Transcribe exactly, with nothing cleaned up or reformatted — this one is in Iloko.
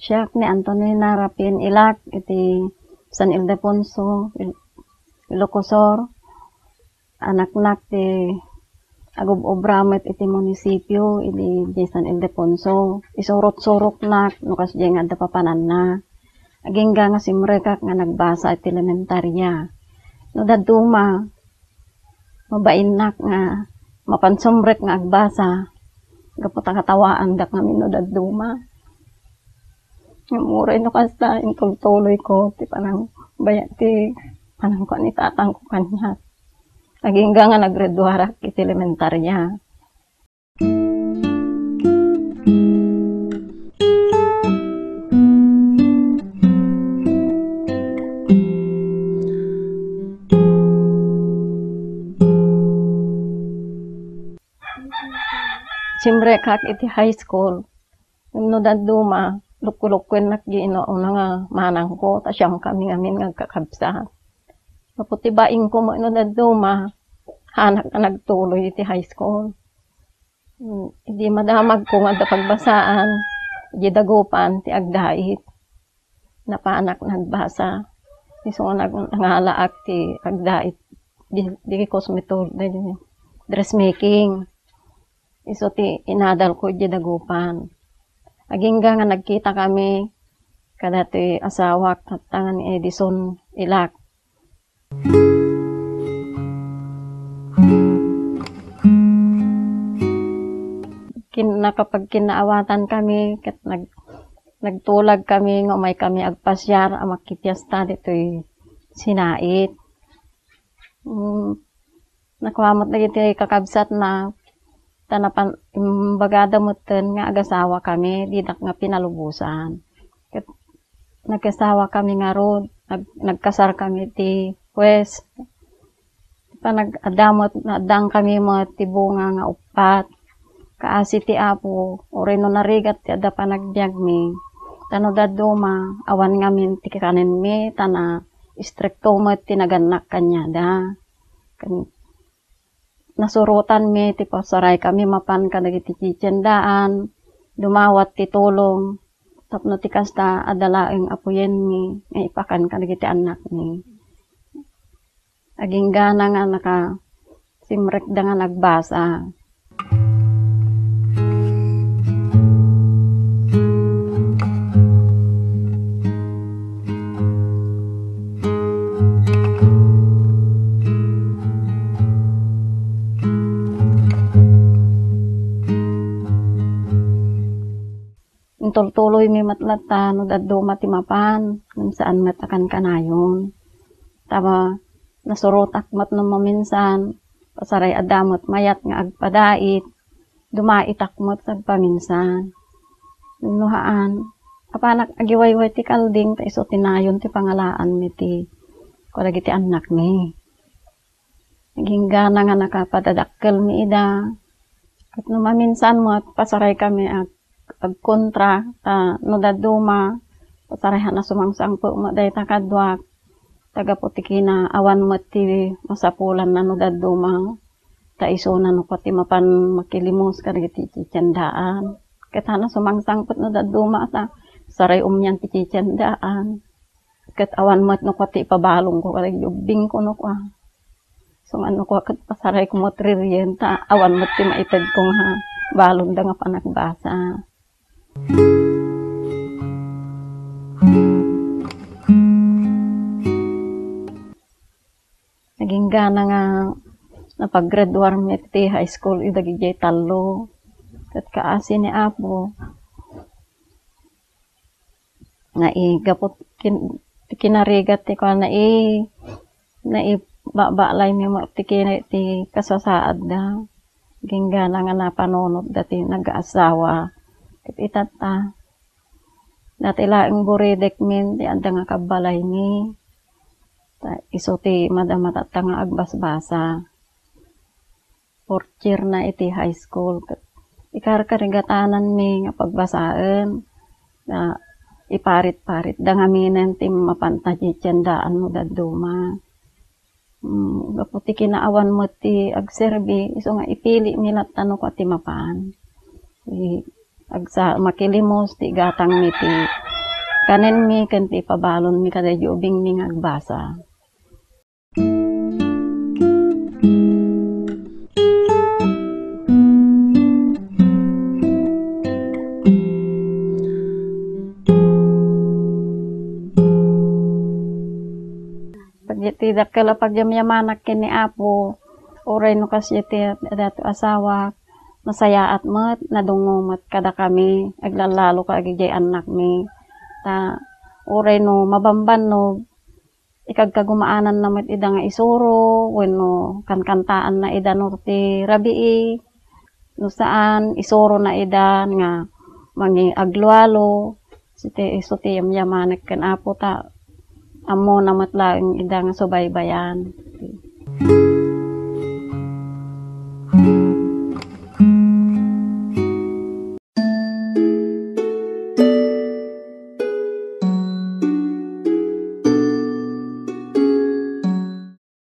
Siak ni Antonina Rapin Ilak iti San Ildefonso, Il-, Ilocos Sur. Anaknak ti agub-ubra met iti munisipio idi diay San Ildefonso. Isurot-suroknak no kasdiay nga adda papananna. Agingga nga simrekak nga nagbasa iti elementarya. No dadduma, mabainnak nga mapan sumrek nga agbasa. Gapu ta katawaandak ngamin no dadduma. Ngem uray no kasta, intultuloyko ti panang-, baya-, ti panangkuan ni tatangko kaniak. Agingga nga naggraduarak iti elementarya. Simrekak iti high school. Ngem no dadduma, lukko-lukkoennak diay una nga manangko, ta siam kami ngamin nga agkakabsat. Gapu ti baingko met no dadduma, haanak a nagtuloy iti high school. Hmm, idi madamagko nga adda pagbasaan, idi dagupan ti agdait. Napanak nagbasa. Isu nga nag-, nangalaak ti agdait di, di cosmetor-, di dressmaking. Isu ti inadalko idi dagupan. Agingga nga nagkita kami kadatoy asawak, ket nga ni Edison Ilak. Kin-, nakapagkinnaawatan kami, ket nag-, nagtulag kami nga umay kami agpasiar a makipiesta ditoy Sinait. Mm, nakua met dagiti kakabsatna, ta napan-, imbagada metten nga agasawa kami, didak nga pinalubosan. Ket nagasawa kami ngarud, nag-, nagkasar kami ti Huwes. Panag-, adda met, naaddaan kami met ti bunga nga uppat. Kaasi ti Apo, uray no narigat ti adda panagbiagmi, ta no dadduma, awan ngamin ti kanenmi, ta na-, istrikto met ti nagannak kaniada. Kan-, nasurotanmi ti pasaraykami mapan kadagiti titiendaan, dumawat ti tulong, tapno ti kasta, adda laeng a puyenmi nga ipakan kadagiti annakmi. Aginggana nga nakasimrekda nga nagbasa. Intultuloymi met latta no dadduma ti mapan, ngem saan met a kankanayon. Ta ba, nasurotak met no maminsan, pasaray adda met mayat nga agpadait, dumaitak met agpaminsan. No haan, apanak agiwayway ti kalding, ta isu ti nayon ti pangalaanmi ti kadagiti annakmi. Aginggana nga nakapadadakkelmi ida. Ket no maminsan met, pasaraykami ag-, agkontra, ta no dadduma, pasarayna a sumangsangpet met dayta kaduak. Ta gapu ti kina, awan met ti masapulanna no dadduma. Ta isuna no kua ti mapan makilimos kadagiti titiendaan. Ket hana sumangsangpet no dadduma, ta saray umian ti titiendaan. Ket awan met no kua ti ipabalongko kadagiti ubbingko no kua. Isu nga no kua ket pasarayko met ririen ta awan met ti maitedko nga balonda nga panagbasa. Naginggana nga napaggraduarmi ti high school idagidiay tallo. Ket kaasi ni Apo, nai-, gapu kin-, ti kinarigat ti kuan, nai-, naibabaalaymi met ti kina-, ti kasasaadda. Ginggana nga napanunotda ti nagaasawa. Ket itatta, dati laeng buridekmin ti adda nga kabbalaymi. Ta isu ti madama tatta nga agbasbasa. Fourth year na iti high school. Ket ikarkarigatananmi nga pagbasaen, nga iparit-paritda ngaminen ti mapan titiendaan no dadduma. Mm, gapu ti kinaawan met ti agserbi, isu nga ipilimi latta no kua ti mapan. Ti agsa-, makilimos ti igatangmi ti kanenmi ken ti ipabalonmi kadaydi ubingmi nga agbasa. Pag-, iti dakkel a pagyamyamanak ken ni Apo, uray no kasdiay ti daytoy asawak, nasayaat met, nadungngo met kadakami, aglalalo ket idiay annakmi. Ta uray no mabambannog, ikagkagumaananna met ida nga isuro, wenno kankantaanna ida no ti rabii, no saan, isurona ida nga mangiaglualo. Iti isu ti yamyamanek ken Apo ta ammona met laeng ida nga subaybayan.